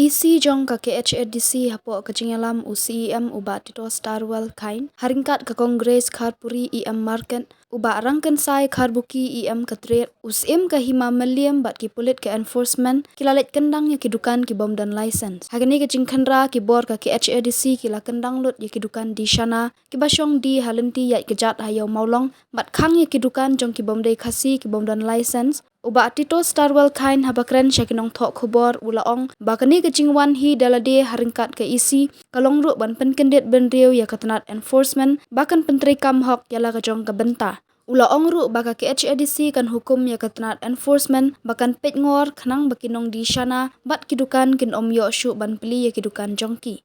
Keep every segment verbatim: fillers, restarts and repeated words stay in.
E C jong ka K H A D C hapoh ka jingïalam u C E M u Bah Tito Starwell Chyne, ha ryngkat ka Congress Kharpuri E M Market, u Bah Rangkynsai Kharbuki E M Khattriat, u Syiem ka Hima Mylliem bad ki pulit ka enforcement ki la leit kyndang ïa ki dukan ki bym don license. Ha kane ka jingkhynra, ki bor ka K H A D C ki la kyndang lut ïa ki dukan dishana kiba shong die ha lynti ïaid kjat ha Ïew Mawlong bad khang ïa ki dukan jong ki bym dei Khasi ki bym don license. U Bah Tito Starwell Chyne haba kren sha ki nongthoh khubor u la ong ba kane ka jingwan hi da lade ha ryngkat ka E C ka long ruh ban pynkyndit bynriew ïa ka tnat enforcement ba kan pyntreikam hok ïa la ka jong ka bynta. U la ong ruh ba ka K H A D C kan hukum ïa ka tnat enforcement ba kan peit ngor khnang ba ki nongdishana bad ki dukan kin ym ïoh shuh ban plie ïa ki dukan jong ki.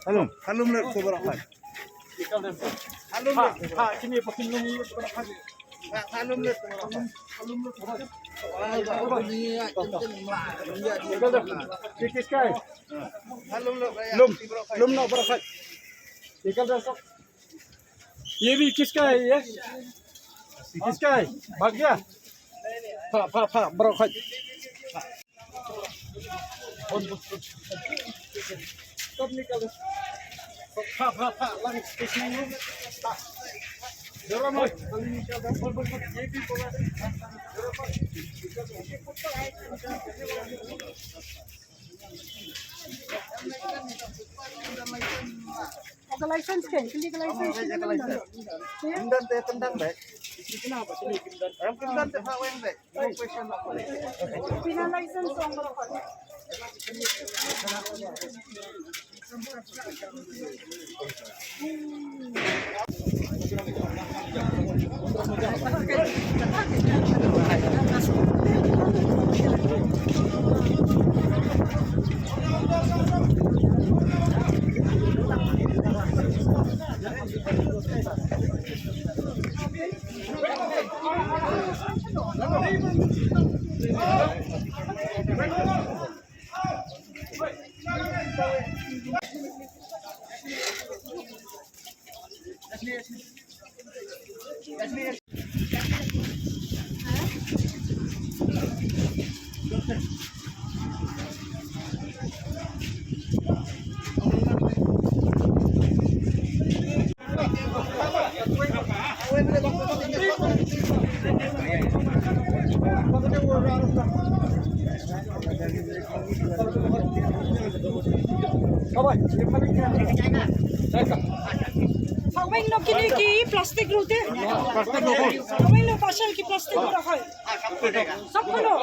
Halum, halum le tu barokat. Halum le. Ha, ha, kini pakin lum le tu barokat. Ha, halum le tu barokat. Kikis kai. Lum, lum no barokat. Nikal dah sok. Ye bhi kis ka hai, ye? Kis ka hai? Bhag gaya? Pha, pha, pha, bro, khai. Pha, pha, pha, lang, kis nahi hai. Pha. Jara mo. Ye bhi bola. Ka license ke, kali ka license ke, ka license. Kim don te kyndang bek. Em, kim don te pha weng bek. No question, no question. Bina license ong ko. Haweng no kini ki plastic rute. Haweng no pasal ki plastic rute. Sab kono.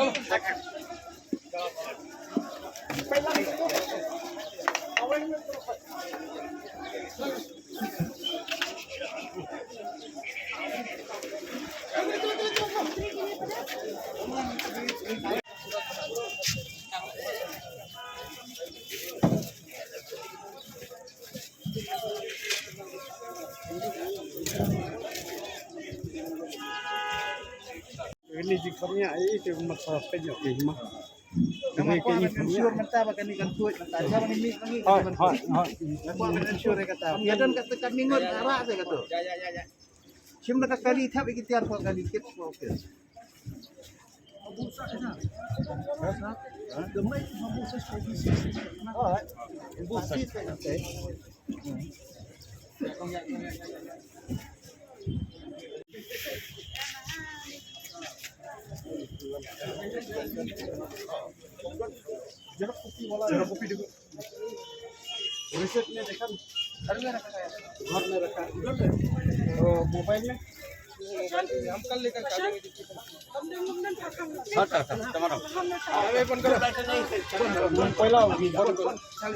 Ini ji kami ai itu masalah penyok ni mah. Kama ko ang ensure mynta ba kani kan tuid mynta. Jam ni mi ngi. Hai, hai, hai. Ko ang ensure kata. Kadang kata kami ngut arah saya kata. Ya, ya, ya, ya. Sim na ka kali thap iki tiar ko kali kit ko. Okay. Receipt में देखा ना? घर में रखा है। घर में रखा है। तो मोबाइल में? हम कल लेकर आ जाएंगे। हाँ, हाँ, हाँ, तुम्हारा। अरे, बंद करो। तुम पहला बंद करो।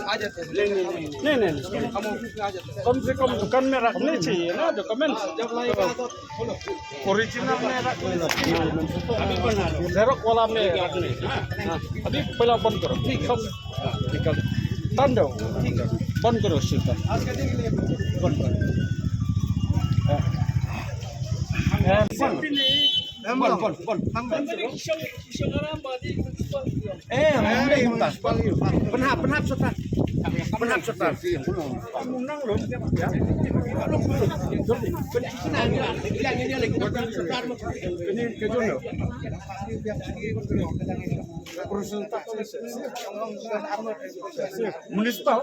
आ जाते हैं। नहीं, नहीं, नहीं, नहीं। नहीं, नहीं, नहीं। हम ऑफिस में आ जाते हैं। कम से कम दुकान में रखने चाहिए ना डॉक्यूमेंट्स। जब लाएगा तो बोलो। ओरिजिनल में रखने चाहिए। जेरोक्स वाला में रखने। हाँ, अभी पहला बंद करो। ठीक है। सब निकल। तांडव। ठीक है। बंद करो सीधा। आज के दिन के लिए बंद करो। हाँ। हाँ, बंद। Bang, bang, bang. Bang, bang. Eh, bang, bang. Penhap, penhap, setan. Municipal,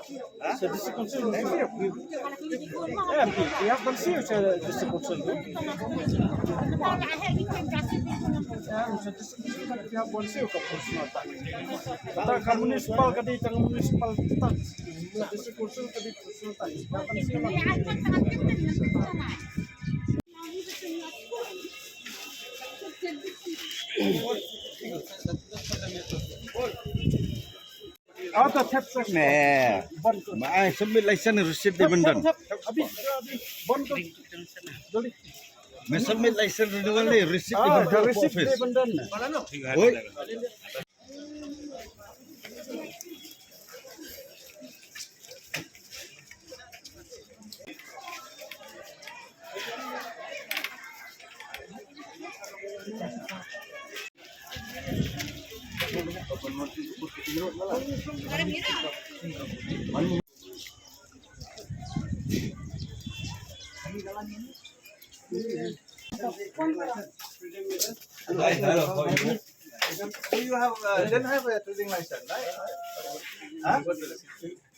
sa district council municipal. Yeah, we have one C E O sa district council. Yeah, sa district council we have one C E O ka provincial tax. Ta ka municipal ka dei tang municipal tax. Sa district council ka dei provincial tax. Out of tap sir. Nah. Bon. Ma ai submit license receipt dei ban don. Abi, abi. Bon. Joldi. Ma submit license renewal ni receipt dei ban don. Receipt dei ban don. Oi. So you have, uh, don't have a trading license, right? Huh?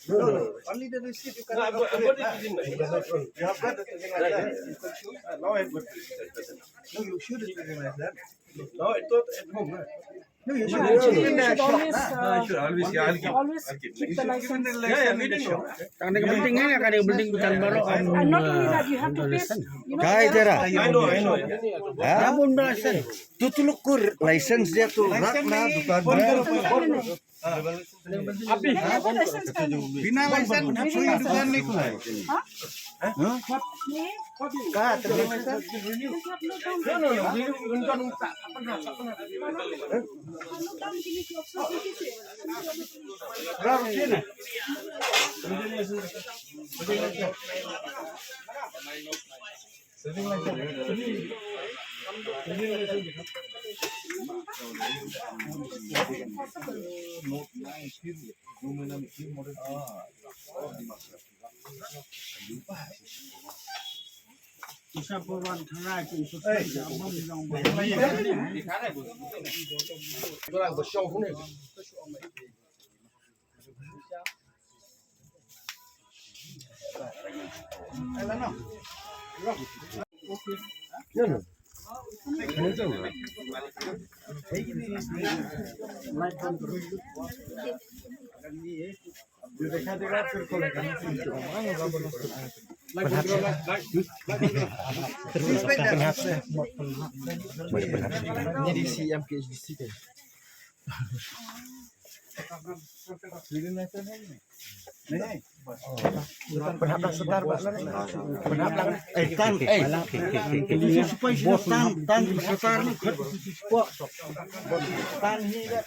No, no, only the receipt you can. No, I've got, I've got the trading license. You have got the trading license. You can show. No, you show the trading license. No, it's not at home, right? No, you should, you should in the shop, always, uh, always keep the license. Yeah, yeah, we didn't know. Kane ka building ne, kane ka building bukan baru. And not only that, you have to pay, you know, kai tera. I know, I know. Ha? Abun license. Tu tu lukur license dia tu rak na dukan. Abi. Bina license, apa yang dukan ni tu? Ha? Ka, trading license? No, no, no. Pynhap lang sebentar, Pak. Pynhap lang. Eh, tan. Eh, tan, tan sebentar. Tan ni dah.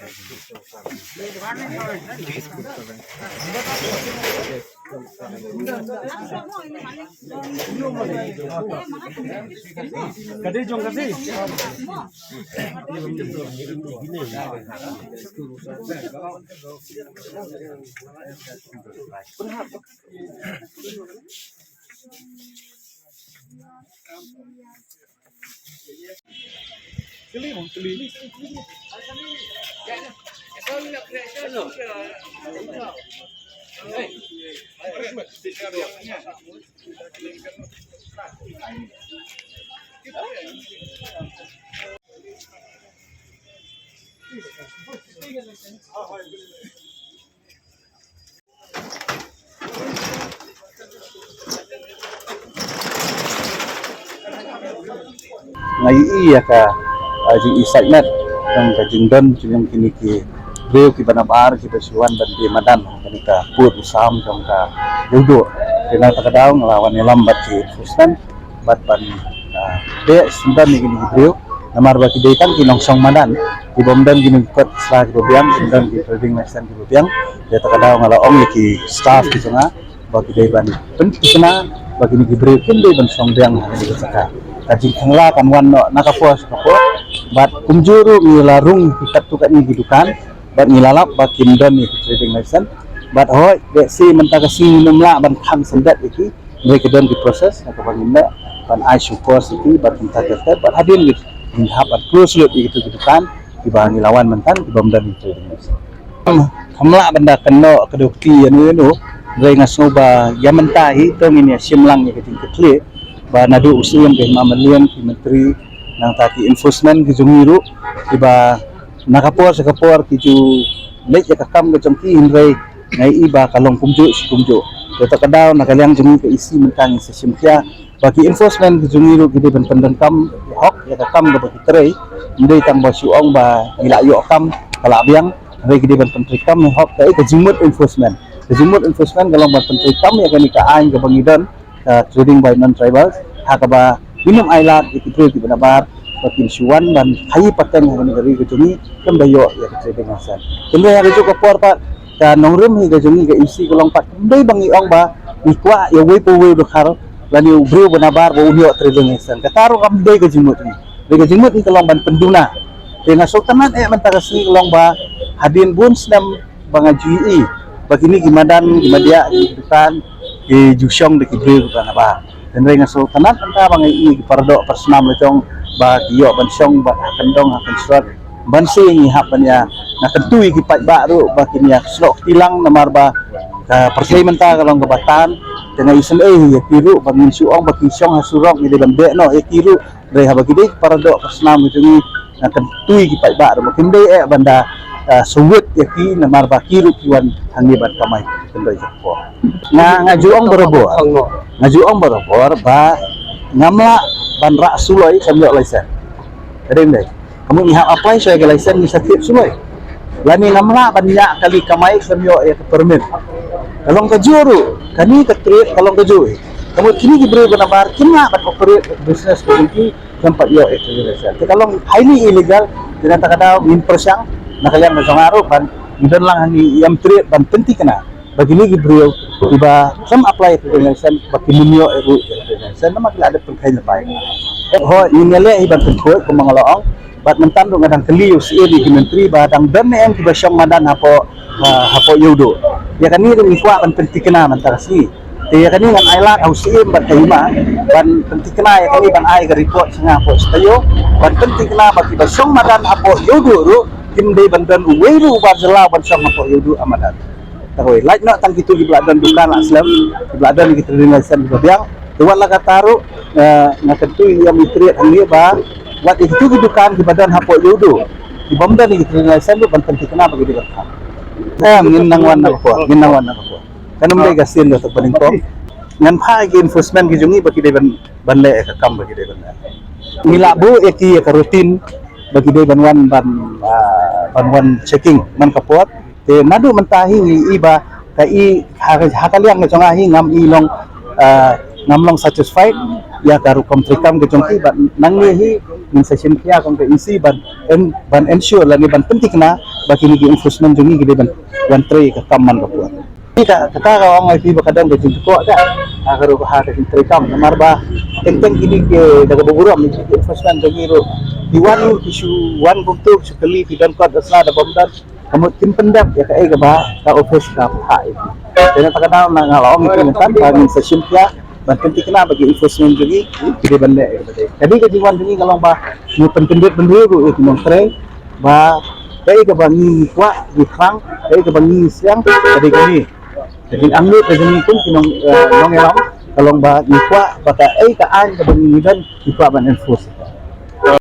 Ka dei jong ka dei. Nga ïohi ïa ka, ah, jingïasaid met jong ka jingdon jong kine ki briew kiba nabar kiba shu wan ban die madan ha kane ka pud u sam jong ka Ïewduh. Te na kata ka daw nga la wan ïalam bad ki enforcement bad ban, ah, beh sngewdon ïa kine ki briew namar ba ki dei tang ki nongshong madan kiba ym don kine ki kot sla kiba biang, ym don ki trading license kiba biang. Te kata ka daw nga la ong ïa ki staff ki jong nga ba ki dei ban pynthikna ba kine ki briew kim dei ban shong biang ha kane ka jaka. Ka jingkhangla kan wan noh na ka por sha ka por bad kumjuh ruh ngi la rung ïa ki katto katne ki dukan bad ngi la lap ba kim don ïa ki trading license. Bad hooid, bad shi mynta ka sngi ngim lah ban khang syndet ïa ki. Hynrei ka don ki process na kaba ngin leh ban ai shukor sha ki bad mynta ka step bad hadien ngin hap ban close lut ïa ki dukan kiba ngi la wan mynta kiba ym don ïa ki. Kam lah ban da kynnoh ka dukti ïa no ïa no. Hynrei nga sngew ba ïa mynta hi to ngin ïa shim lang ïa ka jingkitkhlieh ba naduh u Syiem ka Hima Malien, ki myntri, nangta ki enforcement ki jong ngi ruh kiba na ka por sha ka por ki ju leit ïa ka kam ka jong ki, hynrei nga i ba ka long kumjuh shi kumjuh. Te ta ka daw na ka liang jong ngi ka E C mynta ngi sa shim khia ba ki enforcement ki jong ngi ruh ki dei ban pyndonkam hok ïa ka kam kaba ki trei. Ym dei tang ba shu ong ba ngi la ïoh kam ka la biang, hynrei ki dei ban pyntrei kam hok. Ka, ka jingmut enforcement, ka jingmut enforcement ka long ban pyntrei kam ïa kane ka aiñ kaba ngi don, ka trading by non-tribal, ha kaba ngim ai lad ïa ki briew kiba nabar ba kin shu wan ban khaïi pateng ha kane ka ri ka jong ngi, khlem da ïoh ïa ka trading license. Hynrei ha kajuh ka por pat ka nongrim hi ka jong ngi ka E C ka long pat kam dei ba ngi ong ba ngi kwah ïa uwei pa uwei u dkhar lane u briew ba nabar ba un ïoh trading license. Kata ruh kam dei ka jingmut ngi. Dei ka jingmut ngi ka long ban pynduna. Te nga sngewtynnat eh mynta ka sngi ka long ba hadien bun snem ba nga ju ïohi ba kine ki madan, ki madiah, ki dukan ki ju shong da ki briew kiba nabar. Hynrei nga sngewtynnat mynta ba nga ïohi ki paradoh parasnam la jong ba ki ïoh ban shong bad ha kyndong ha kynstrot ban shu ngi hap ban ïa na kyntu ïa ki paidbah ruh ba kin ïa snoh kti lang namar ba ka pyrthei mynta ka long kaba tan. Te nga isynei ïa ki ruh ba ngin shu ong ba ki shong ha surok ngi dei ban beh noh ïa ki ruh. Hynrei haba ki dei ki paradoh parasnam ki jong ngi, nga kyntu ïa ki paidbah ruh ba kim dei eh ban da, ah, sngewit ïa ki namar ba ki ruh ki wan hangne ban kamai. Kyndoh ïa ka por. Nga, nga ju ong barabor. Nga ju ong barabor ba ngam lah ban rah suloi khlem ïoh license. Ka dei ym dei? Ka mut ngi hap apply sha ka license ngi sa thied suloi. Lane ngam lah ban ñiah kali kamai khlem ïoh ïa ka permit. Ka long kajuh ruh, kane ka trade ka long kajuh. Ka mut kine ki briew ba nabar kim lah ban operate business ka jong ki khlem pat ïoh ïa ka license. Te ka long highly illegal. Te na kata ka daw ngin pyrshang na ka liang ka jong nga ruh ban ngi don lang hangne ïa em trade ban pynthikna ba kine ki briew kiba khlem apply ïa ka license ba kin ym ïoh ïa ka license namar ki la dep pynkheiñ lypa. Hooid, ngin ïaleh hi ban pynkhuid kumba nga la ong. Bad mynta ruh nga dang kylli ïa u Syiem, ïa ki myntri ba dang don ne em kiba shong madan hapoh, ha, hapoh Ïewduh. Ïa kane ruh ngi kwah ban pynthikna mynta ka sngi. Te ïa kane ngan ai lad ha u Syiem bad ka Hima ban pynthikna ïa kane, ban ai ka report sha nga hapoh Ïewduh ban pynthikna ba kiba shong madan hapoh Ïewduh ruh kim dei ban don uwei ruh uba jylla ban shong hapoh Ïewduh ha madan. Te hooid, lait noh tang kito kiba la don dukan la slem, kiba la don ki trading license kiba biang. Te wat la katta ruh, eh, nga kyntu ïa u Myntri hangne ba wat ïa kito ki dukan kiba don hapoh Ïewduh, kiba ym don ïa ki trading license ruh ban pynthikna ba ki dei ban khang. Em, ngin nang wan na ka por, ngin nang wan na ka por. Kan ym dei ka sien da ka pynïngkong. Ngan phah ïa ki enforcement ki jong ngi ba ki dei ban, ban leh ïa ka kam ba ki dei ban leh. Ngi la buh ïa ki ïa ka routine ba ki dei ban wan, ban, ah, ban wan checking man ka por. Te naduh mynta hi ngi i ba ka i ha, ha ka liang ka jong nga hi ngam i long, ah, ngam long satisfied ïa ka rukom treikam ka jong ki, bad nangne hi ngin sa shim khia kum ka E C ban en-, ban ensure lane ban pynthikna ba kine ki enforcement jong ngi ki dei ban, ban trei ka kam man ka por. Te ka, kata ka ong ai phi ba ka don ka jingthoh ka ha ka rukom, ha ka jingtreikam namar ba teng teng kine ki da kaba burom ki enforcement jong ngi ruh ki wan ruh ki shu wan kumto ki shu kylli phi don kot da sla da bym don. Ka mut kim pyndep ïa kaei kaba ka office ka phah ïa ki. Te na kata ka daw nga la ong ïa ki mynta ba ngin sa shim khia ban pynthikna ba ki enforcement jong ngi ki dei ban leh ïa kaba dei. Ka dei ka jingwan jong ngi ka long ba ngi pynkyndit bynriew ruh ïa ki nongtrei ba kaei kaba ngi kwah ngi thrang, kaei kaba ngi sliang ka dei kane. Ka jingangnud ka jong ngi kum ki nong, eh, nongïalam ka long ba ngi kwah ba kaei ka aiñ kaba ngi don ngi kwah ban enforce.